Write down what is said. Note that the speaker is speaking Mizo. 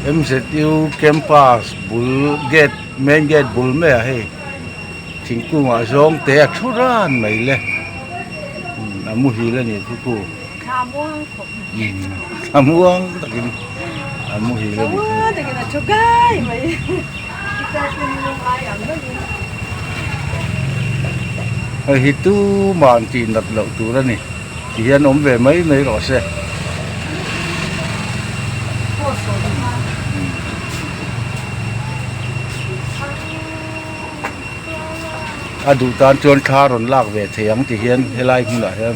M_Z_U campus bul gate main gate bul maiah hei thingkung ah zawng te a thu ran mai le a muhil a nih chu khu thlamuang takin a muhil a nih chu. Hei hi tuman tih nat loh tur a ni. Ti hian awm ve mai mai rawh se. A duh tan chuan thla rawn lak ve thei ang ti hian helai hmunah hian.